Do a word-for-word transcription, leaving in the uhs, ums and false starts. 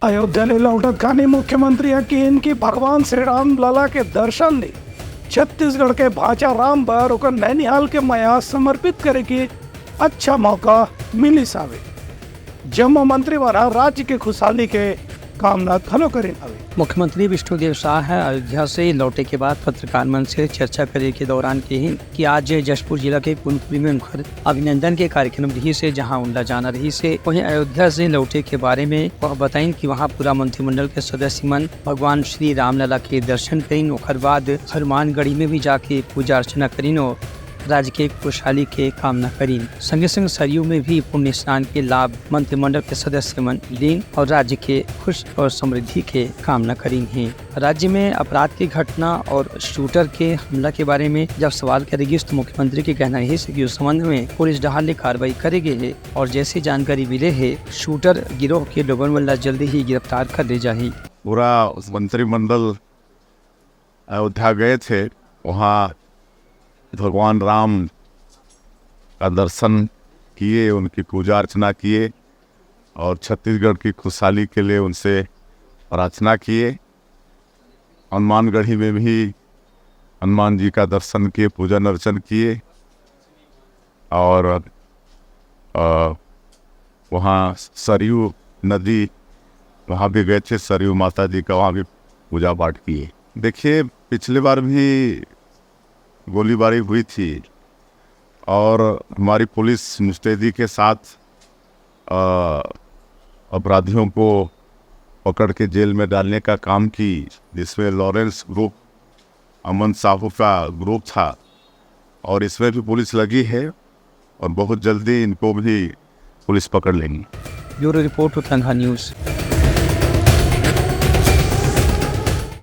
अयोध्या ले लौटत खानी मुख्यमंत्री ह किहिन कि भगवान श्री राम लला के दर्शन ले छत्तीसगढ़ के भांचा राम बर ओकर नैनिहाल के मया समर्पित करे के अच्छा मौका मिलिस हावे। जम्मो मंत्री मन ह राज्य के खुशहाली के कामना घलो करिन हावे। मुख्यमंत्री विष्णुदेव साय ह अयोध्या से लौटे के बाद पत्रकार मन से चर्चा करे के दौरान किहिन कि आज जशपुर जिला के कुनकुरी में उनकर अभिनंदन के कार्यक्रम रहिस हे, जहां उनला जाना रहिस हे। वहीं अयोध्या से लौटे के बारे में वह बताइन कि वहां पूरा मंत्रिमंडल के सदस्य मन भगवान श्री रामलला के दर्शन करिन, ओकर बाद हनुमानगढ़ी में भी जाके पूजा अर्चना करिन और राज्य के खुशहाली के कामना करिन। संगे संग सरयू में भी पुण्य स्नान के लाभ मंत्रिमंडल के सदस्य मन लीन और राज्य के खुश और समृद्धि के कामना करिन हे। राज्य में अपराध की घटना और शूटर के हमला के बारे में जब सवाल करे गिस, तो मुख्यमंत्री के कहना रहिस कि उस संबंध में पुलिस डहार ले कार्रवाई करे गे हे और जैसे जानकारी मिले हे, शूटर गिरोह के लोगन मन ला जल्दी ही गिरफ्तार कर ले जाही। पूरा मंत्रिमंडल अयोध्या गए थे, वहाँ भगवान राम का दर्शन किए, उनकी पूजा अर्चना किए और छत्तीसगढ़ की खुशहाली के लिए उनसे प्रार्थना किए। हनुमानगढ़ी में भी हनुमान जी का दर्शन किए, पूजन अर्चन किए और अ, वहाँ सरयू नदी, वहाँ भी गए थे, सरयू माता जी का वहाँ भी पूजा पाठ किए। देखिए, पिछले बार भी गोलीबारी हुई थी और हमारी पुलिस मुस्तैदी के साथ अ, अपराधियों को पकड़ के जेल में डालने का काम की, जिसमें लॉरेंस ग्रुप, अमन साहू का ग्रुप था और इसमें भी पुलिस लगी है और बहुत जल्दी इनको भी पुलिस पकड़ लेंगी। Bureau report, Uttarankha news.